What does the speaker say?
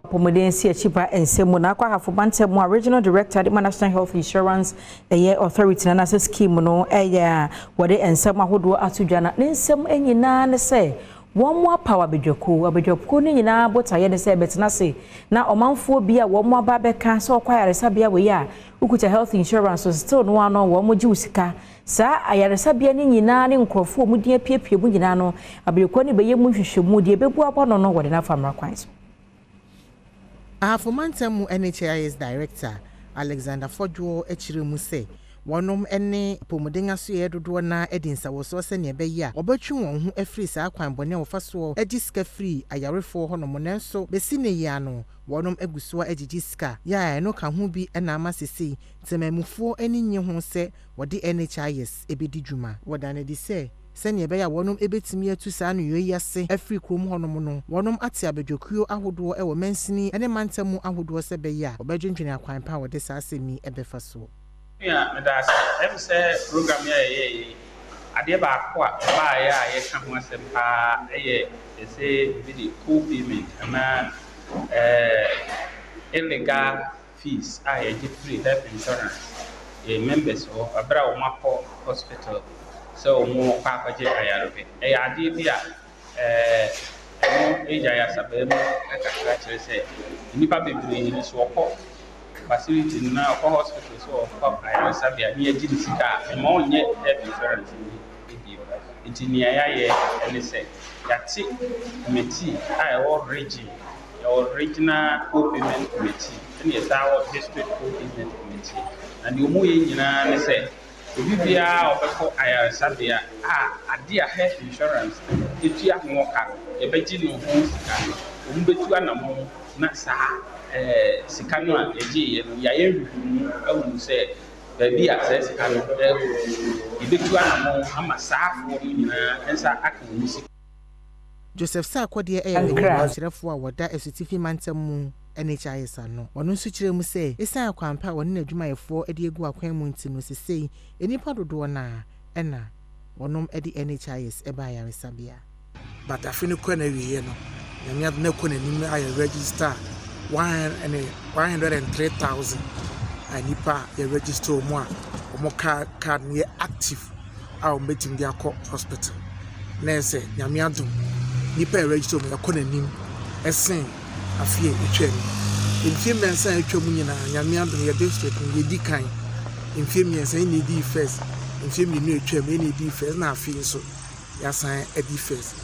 Apɔmuden si akyi ba nsɛm mu na akɔ Ahafo mantam mu a, Regional Director de ma National Health Insurance ɛyɛ Authority na n'asɛ scheme no ɛyɛ a wɔde nsɛm ahodoɔ ato dwa, na ne nsɛm nyinaa ne sɛ wɔn mo apaw abadwakuo. Abadwakuo no nyinaa botaeɛ ne sɛ ɛbɛtena ase na ɔmanfoɔ bi a wɔn mo aba bɛka sɛ ɔkɔ ayaresabea wei a wokuta health insurance so still no ano wɔn mo gye wo sika. Saa ayaresabea no nyinaa ne nkurɔfoɔ a wɔn din apiepie mu nyinaa no, abadwakuo no bɛyɛ mu nhwehwɛmu. Deɛ ɛbɛbu abɔ no, wɔde no afa mmara kwan so. Ahafo mantam mu NHIS Director Alexander Fɔdwoɔ kyerɛ mu sɛ wɔnom ne apɔmuden asoɛeɛ dodoɔ no adi nsawɔsoɔ sɛnea ɛbɛyɛ a wɔbɛtwe wɔn ho afiri saa kwan bɔne a wɔfa soɔ agye sika firi ayarefoɔ hɔnom. Nanso bɛsi ne yi ano, wɔnom agu soɔ agyegye sika yɛ a ɛno ka ho bi na ama sesei temamufoɔ ani nye ho sɛ wɔde NHIS bɛdi dwuma. Wɔda no adi sɛ sɛnea ɛbɛyɛ a wɔnom bɛtumi atu saa nneyɔe yi ase afiri kurom hɔnom no, wɔnom ate abadwakuo ahodoɔ wɔ mansini ne mantam mu ahodoɔ sɛ ɛbɛyɛ a wɔbɛdwendwene akwan pa a wɔde saa asɛm yi bɛfa soɔ. Nua, meda ase. Sɛ program yi a yɛyɛ yi, adeɛ baako a ɛbaeɛ a yɛka ho asɛm paa yɛ yɛsɛ bibi de co-payment anaa illegal fees a yɛgye firi health insurance yɛ members hɔ abere a wɔn akɔ hospital sɛ wɔn kɔ akɔgye ayarehwɛ. Ɛyɛ adeɛ bi a ɛno agya yɛ asabaa mu kakra, kyerɛ sɛ nnipa bebree nso wɔkɔ facility no na ɔkɔ hospital sɛ ɔkɔ ayaresabea ne yɛgye ne sika a, ɛma ɔnyɛ health insurance ni bio. Nti nea yɛayɛ ne sɛ yɛate committee a ɛwɔ region. Yɛwɔ regional co-payment committee ɛna yɛsan wɔ district co-payment committee, na deɛ ɔmo yɛ nyinaa ne sɛ obi biara a ɔbɛkɔ ayaresabea a ade a health insurance etua ho ka no, yɛbɛgye ne ho sika no, wɔn bɛtu anammɔn na saa sika no a yɛgyeeɛ no, yɛayɛ nhwehwɛmu ahu sɛ baabi a saa sika no ɛrekɔ, yɛbɛtu anammɔn ama saafoɔ no nyinaa nsa aka wɔn sika. Joseph Sarkodie yɛ panyin kyerɛfoɔ a wɔda Asutifi mantam mu NHIS ano. Ɔno nso kyerɛ mu sɛ ɛsiane akwampa a wɔne n'adwumayɛfoɔ de agu akwan mu nti no, sesei nnipa dodoɔ no a ɛna wɔnom de NHIS ba ayaresabea. But afe no kɔ n'awieɛ no, Nyame adom na kɔ n'anim ayɛ register 103,000 a nipa a yɛ register wɔn a wɔn card no yɛ active a wɔn bɛtumi de akɔ hospital. Na ɛsɛ Nyame adom, nipa a yɛ register wɔn yɛkɔ n'anim ɛsen afe a etwa mu. Mfie 3 a atwa mu nyinaa, Nyame adom, yɛ district no yɛdi kan. Mfie 3 yɛn na yɛdi first, mfie 2 a atwa mu yɛn na yɛdi first, na afe nso yɛasan adi first.